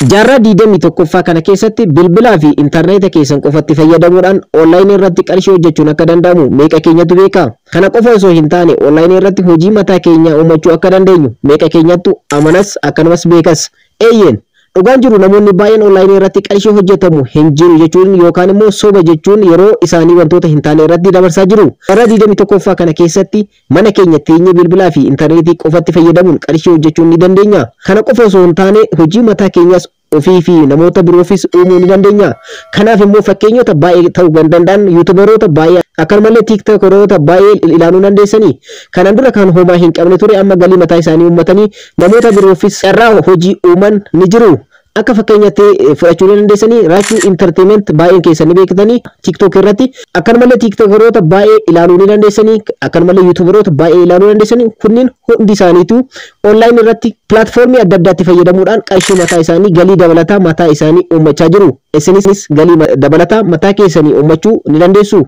Jaarraa 21ffaa kana keessatti bilbilaa fi intarneeta keessan qofatti fayyadamuudhaan onlaayinii irratti qarshii hojjechuun akka danda'amu meeqa keenyatu beeka? Kana qofa osoo hin taane, onlaayinii irratti hojii mataa keenyaa uumachuu akka dandeenyu meeqa keenyattu amanas, akkanumas beekas? Eeyyeen, dhugaan jiru namoonni baay'een onlaayinii irratti qarshii hojjetamu hin jiru jechuun yookaan immoo soba jechuun yeroo isaanii wantoota hin taane irratti dabarsaa jiru. Jaarraa 21ffaa kana keessatti mana keenya teenyee bilbilaa fi intarneetii qofatti fayyadamuun qarshii hojjechuun ni dandeenya. Kana qofa osoo hin taane, hojii mataa keenyas ofii fi namoota biroofis uumuu ni dandeenya. Kanaaf immoo fakkeenyota baay'ee ta'uu kan danda'an yuutubaroota baay'ee, akkanumallee tiiktokeroota baay'ee ilaaluu dandeessanii. Kanaan dura kan homaa hin qabne ture amma galii mataa isaanii uummatanii namoota biroofis carraa hojii uuman ni jiru. Akka fakkeenyaatti fudhachuu ni dandeessanii Raachuu Entertainment, baay'een keessan ni beektanii TikTok irratti. Akkanumallee tiiktokeroota baay'ee ilaaluu ni dandeessanii, akkanumallee yuutubaroota baay'ee ilaaluu dandeessanii. Kunniin hundi isaaniitu online irratti pilaatfoormii adda addaatti fayyadamuudhaan qarshii mataa isaanii, galii dabalataa mataa isaanii uummachaa jiru. Isinis galii dabalataa mataa keessanii uummachuu ni dandeessu.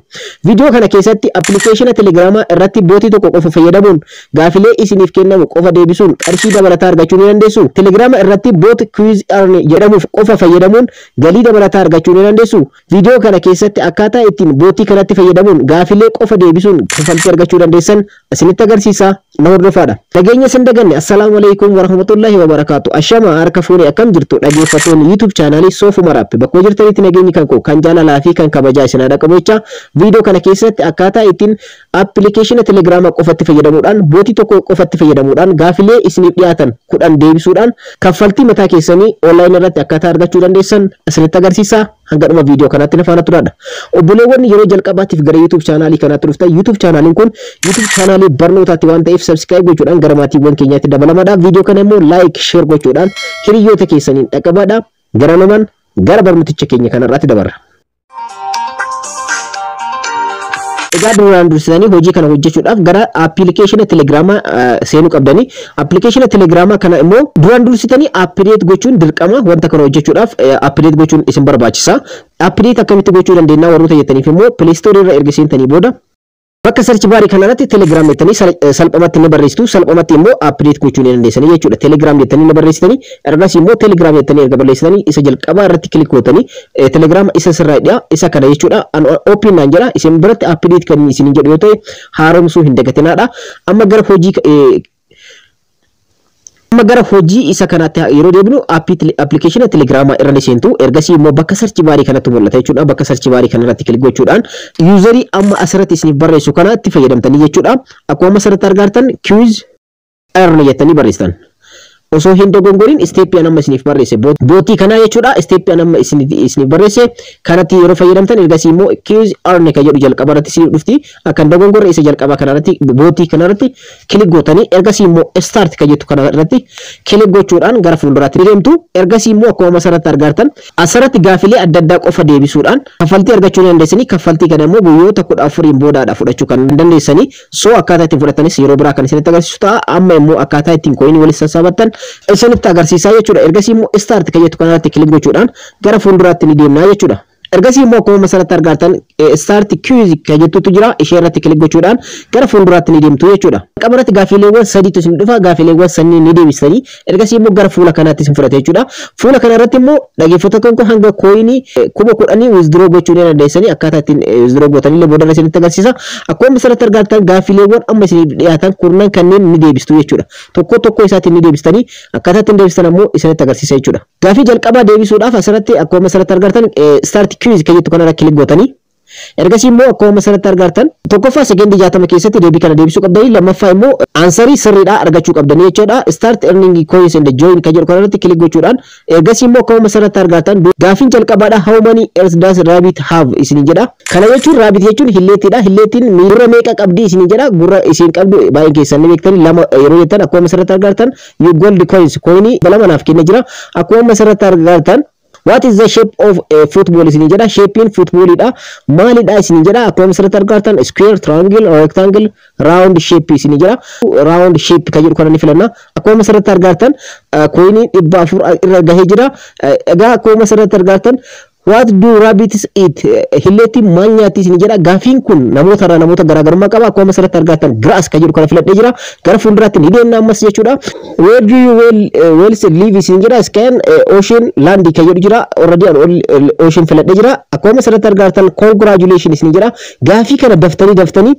Viidiyoo kana keessatti appilikeeshina Telegiraamaa irratti bootii tokko qofa fayyadamuun gaafilee isiniif kennamu qofa deebisuun qarshii dabalataa argachuu ni dandeessu. Telegiraama irratti bot quiz earn jedhamuuf qofa fayyadamuun galii dabalataa argachuu ni dandeessu. Viidiyoo kana keessatti akkaataa ittiin bootii kanatti fayyadamuun gaafilee qofa deebisuun kaffaltii argachuu dandeessan isinitti agarsiisa, na hordofaadha. Nageenya isin daganne, assalaamu alaikum warahmatullahi wabarakaatu. Ashama, harka fuunee, akkam jirtu dhaggeeffattoonni YouTube chaanaalii Soofuma Rapp? Bakkuma jirtanitti nageenyi kan koo kan jaalalaa fi kan kabajaa isin haa dhaqqabu jecha, viidiyoo kana keessatti akkaataa ittiin appilikeeshina Telegiraama qofatti fayyadamuudhaan, bootii tokko qofatti fayyadamuudhaan gaafilee isiniif dhiyaatan 10 deebisuudhaan kaffaltii mataa keessanii onlaayinii irratti akkaataa argachuu dandeessan isinitti agarsiisa. Hanga dhuma viidiyoo kanaatti na faana turaadha. Obboleewwan yeroo jalqabaatiif gara YouTube chaanaalii kanaatti dhuftan, YouTube chaanaaliin kun YouTube chaanaalii barnootaatti waan ta'eef subscribe gochuudhaan gara maatiiwwan keenyaatti dabalamaadha. Viidiyoo kana immoo like, share gochuudhaan hiriyoota keessaniin dhaqqabaadha. Gara namaan gara barnooticha keenya kanarraatti dabarra. Egaa duraan dursitanii hojii kana hojjechuudhaaf gara appilikeeshina Telegiraamaa seenuu qabdanii. Appilikeeshina Telegiraamaa kana immoo duraan dursitanii update gochuun dirqama. Wanta kana hojjechuudhaaf update gochuun isin barbaachisa. Update akkamitti gochuu dandeenya warroota jettaniif immoo, Play Store irra erga seentanii booda bakka search baarii kanarratti Telegram jettanii salphumatti ni barreessitu. Salphumatti immoo update gochuu ni dandeessanii jechuudha. Telegram jettanii ni barreessitanii, ergasii immoo Telegram jettanii erga barreessitanii isa jalqabaa irratti click gootanii Telegram isa sirraa dhiyaa isa kana jechuudha. Open naan jedha. Isin biratti update kan isin jedhu yoo ta'e haaromsuu hin dagatinaadha. Amma gara hojii isa kanaatti yeroo deebinu, appilikeeshina Telegiraamaa irra ni seentu. Ergasii immoo bakka search baarii kanatti mul'ata jechuudha. Bakka search baarii kanarratti click gochuudhaan yuuzarii amma asirratti isiniif barreessu kanatti fayyadamtanii jechuudha. Akkuma amma asirratti argartan quiz earn jettanii barreessitan. Osoo hin dogongoriin isteeppii amma isiniif barreesse bootii kanaa jechuudha. Isteeppii amma isiniif barreesse kanatti yeroo fayyadamtan, ergasii immoo quiz earn kan jedhu jalqaba irratti isiniif dhufti. Akka hin dogongorre isa jalqabaa kanarratti, bootii kanarratti click gootanii, ergasii immoo start kan jettu kanarratti click gochuudhaan gara fuulduraatti deemtu. Ergasii immoo akkuma asirratti argartan asirratti gaafilee adda addaa qofa deebisuudhaan kaffaltii argachuu ni dandeessanii. Kaffaltii kana immoo guyyoota 14n boodaadha fudhachuu kan dandeessanii. So akkaataa ittiin fudhatanis yeroo biraa kan isinitti agarsiisu ta'a. Amma immoo akkaataa ittiin kooyinii walitti sassaabattan isinitti agarsiisaa jechuudha. Ergasii immoo start kan jettu kanarratti click gochuudhaan gara fuulduraatti ni deemnaa jechuudha. Ergasii immoo akkuma asirratti argartan start quiz kan jettutu jira. Ishee irratti click gochuudhaan gara fuulduraatti ni deemtu jechuudha. Qabarratti gaafiileewwan sadiitu isin dhufa. Gaafiileewwan sanii ni deebistanii, ergasii immoo gara fuula kanaatti isin fudhata jechuudha. Fuula kana irratti immoo, dhaggeeffattoota koo, hanga kooyinii 10,000 withdraw gochuu ni dandeessanii. Akkaataa ittiin withdraw gootanillee boodarra isinitti agarsiisa. Akkuma asirratti argartan gaafiileewwan amma isiniif dhiyaatan kurnan kanneen ni deebistu jechuudha. Tokko tokko isaatiin ni deebistanii, akkaataa ittiin deebistan ammoo isinitti agarsiisa jechuudha. Gaafii jalqabaa deebisuudhaaf asirratti akkuma asirratti argartan start quiz kan jettu kanarra click gootanii, ergasii immoo akkuma asirratti argartan tokkoffaa sekendii 60 keessatti deebii kana deebisuu qabdanii, lammaffaa immoo aansarii sirriidhaa argachuu qabdanii jechuudha. Start earning coins and join kan jedhu kanarratti click gochuudhaan, ergasii immoo akkuma asirratti argartan gaafiin jalqabaadha, "How many ears does rabbit have?" isin jedha. Kana jechuun rabbit jechuun hilleettiidha. Hilleettiin gurra meeqa qabdi isin jedha. Gurra isin qabdu baay'een keessan ni beektanii, lama yeroo jettan, akkuma asirratti argartan you gold coins, coinii 2 naaf kenne jira. Akkuma asirratti argartan "What is the shape of a football?" isin jedha. Shapein footballidha. Maalidha isin jedha. Akkuma asirratti argartan square, triangle, rectangle, round shape isin jedha. Round shape kan jedhu kana ni filanna. Akkuma asirratti argartan coinii 400 irra gahee jira. Egaa akkuma asirratti argartan What do rabbits eat? Hilleetti maal nyaatti isin jedha. Gaafiin kun namoota irraa namoota garaagarummaa qaba. Akkuma asirratti argattan grass kan jedhu kana filadhee jira. Gara fuulduraatti ni deemna ammas jechuudha. Where do you whales live isin jedha. Sky, ocean, land kan jedhu jira. Already ocean filadhee jira. Akkuma asirratti argattan congratulation isin jedha. Gaafii kana daftanii daftanii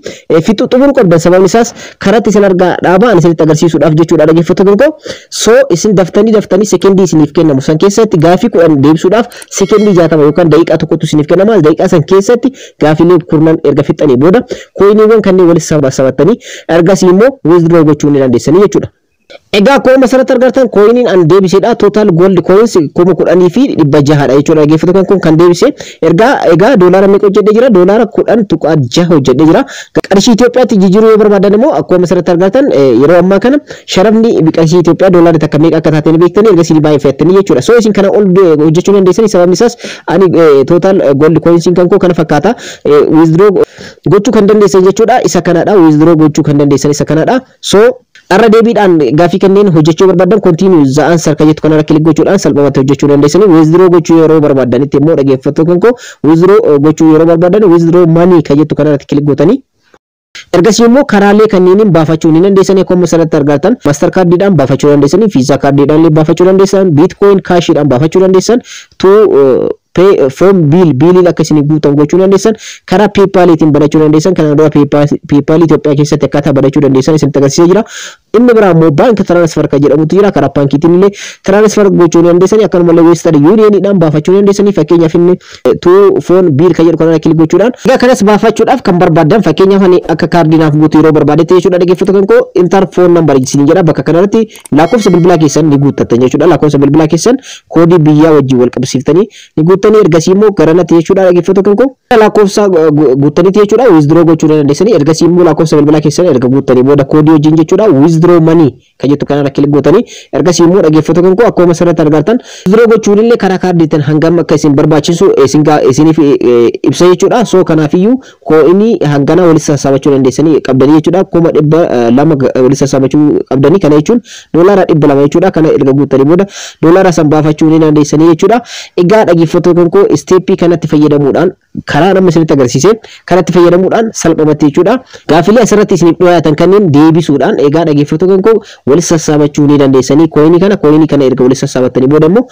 fixuu xumuruu qabdan. Sababni isaas karatti isin argaa dhaabaa ani isinitti agarsiisuudhaaf jechuudha, dhaggeeffattoota koo. So isin daftanii daftanii sekendii isiniif kennamu san keessatti gaafii 10 deebisuudhaaf sekendii 60 yookaan daqiiqaa tokkotu isiniif kennama. Daqiiqaa san keessatti gaafiilee kurnan erga fixxanii booda coiniiwwan kanneen walitti sabattanii ergasii immoo withdraw gochuu ni dandeessanii jechuudha. Egaa akkuma asirratti argartan coiniin an deebisedha. Total gold coins 10,600dha jechuudha. Dhaggeeffattoota, kun kan deebise ergaa egaa doolaara meeqa hojjedhee jira? Doolaara 10.6 hojjedhee jira. Qarshii Itoophiyaatti jijjiiruu yoo barbaadan immoo akkuma asirratti argartan yeroo ammaa kana sharafni qarshii Itoophiyaa doolaarri takka meeqa akka taate ni beektanii ergasii baay'ifattanii jechuudha. So isin kana ol hojjechuu dandeessanii. Sababni isaas ani total gold coinsiin kan koo kana fakkaata. Withdraw gochuu kan dandeessan jechuudha. Isa kanadha. Withdraw gochuu kan dandeessan isa kanadha. So irra deebiidhaan gaafii kanneen hojjechuu barbaadan continue the answer kan jettu kanarra click gochuudhaan salphumatti hojjechuu dandeessanii. Withdraw gochuu yeroo barbaadanitti immoo, dhaggeeffattoota kan koo, withdraw gochuu yeroo barbaadan withdraw money kan jettu kanarratti click gootanii ergasii immoo karaalee kanneeniin baafachuu ni dandeessanii. Akkuma asirratti argattan Master Cardiidhaan baafachuu dandeessanii, Visa cardiidhaan illee baafachuu dandeessan, Bitcoin Cashiidhaan baafachuu dandeessan, to pay phone bill, billiin akka isin guutan gochuu dandeessan, karaa PayPaliitiin banachuu dandeessan. Kanaan dura PayPalii Itoophiyaa keessatti akkaataa banachuu dandeessan isinitti agarsiisee jira. Inni biraa immoo bank transfer kan jedhamutu jira. Karaa baankiitiin illee transfer gochuu dandeessanii, akkanumallee Western Unioniidhaan baafachuu dandeessanii. Fakkeenyaaf inni to phone bill kan jedhu kanarra click gochuudhaan egaa kanas baafachuudhaaf kan barbaadan, fakkeenyaaf ani akka kaardiinaaf guutuu yeroo barbaadetti jechuudha, dhaggeeffattoota kan koo, enter phone number isin jedha. Bakka kanarratti lakkoofsa bilbilaa keessan ni guuttattan jechuudha. Lakkoofsa bilbilaa keessan koodii biyyaa wajjin wal qabsiiftanii ni guuttanii, ergasii immoo garanatti jechuudha, dhaggeeffattoota kan koo, lakkoofsa guuttaniiti jechuudha withdraw gochuu dandeessanii. Ergasii immoo lakkoofsa bilbilaa keessan erga guuttanii booda koodii wajjin jechuudha withdraw money kan jettu kanarra click gootanii ergasii immoo, dhaggeeffattoota kan koo, akkuma asirratti argartan withdraw gochuun illee karaa kaardiitiin hangam akka isin barbaachisu isiniif ibsa jechuudha. So kanaafiyyuu coinii hangana walitti sassaabachuu dandeessanii qabdanii jechuudha. 200,000 walitti sassaabachuu qabdanii. Kana jechuun doolaara 200 jechuudha. Kana erga guuttanii booda doolaara san baafachuu ni dandeessanii jechuudha. Egaa dhaggeeffattoota kan koo, stepii kanatti fayyadamuudhaan, karaa nama isinitti agarsiise kanatti fayyadamuudhaan salphumatti jechuudha. Gaafilee asirratti isiniif dhiyaatan kanneen deebisuudhaan egaa, dhaggeeffattoota kan koo, walitti sassaabachuu ni dandeessanii coinii kana. Coinii kana erga walitti sassaabattanii booda immoo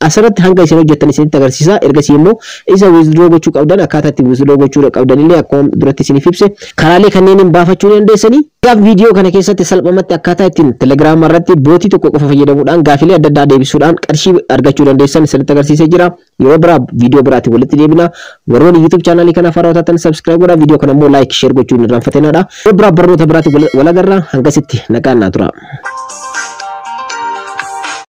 asirratti hanga isin hojjettan isinitti agarsiisa. Ergasii immoo isa withdraw gochuu qabdan, akkaataa itti withdraw gochuu qabdan illee akkuma duratti isiniif ibse karaalee kanneen baafachuu ni dandeessanii. Gaaf viidiyoo kana keessatti salphumatti akkaataa ittiin Telegiraama irratti botii tokko qofa fayyadamuudhaan gaafilee adda addaa deebisuudhaan qarshii argachuu dandeessan isinitti agarsiisee jira. Yeroo biraa viidiyoo biraatiin walitti deebina. Warroonni YouTube channelii kanaaf haarawaa taatan subscribe godhaa. Viidiyoo kana immoo like, share gochuun hin irraanfatinaadha. Yeroo biraa barnoota biraatiin wal agarra. Hangasitti nagaan naa tura.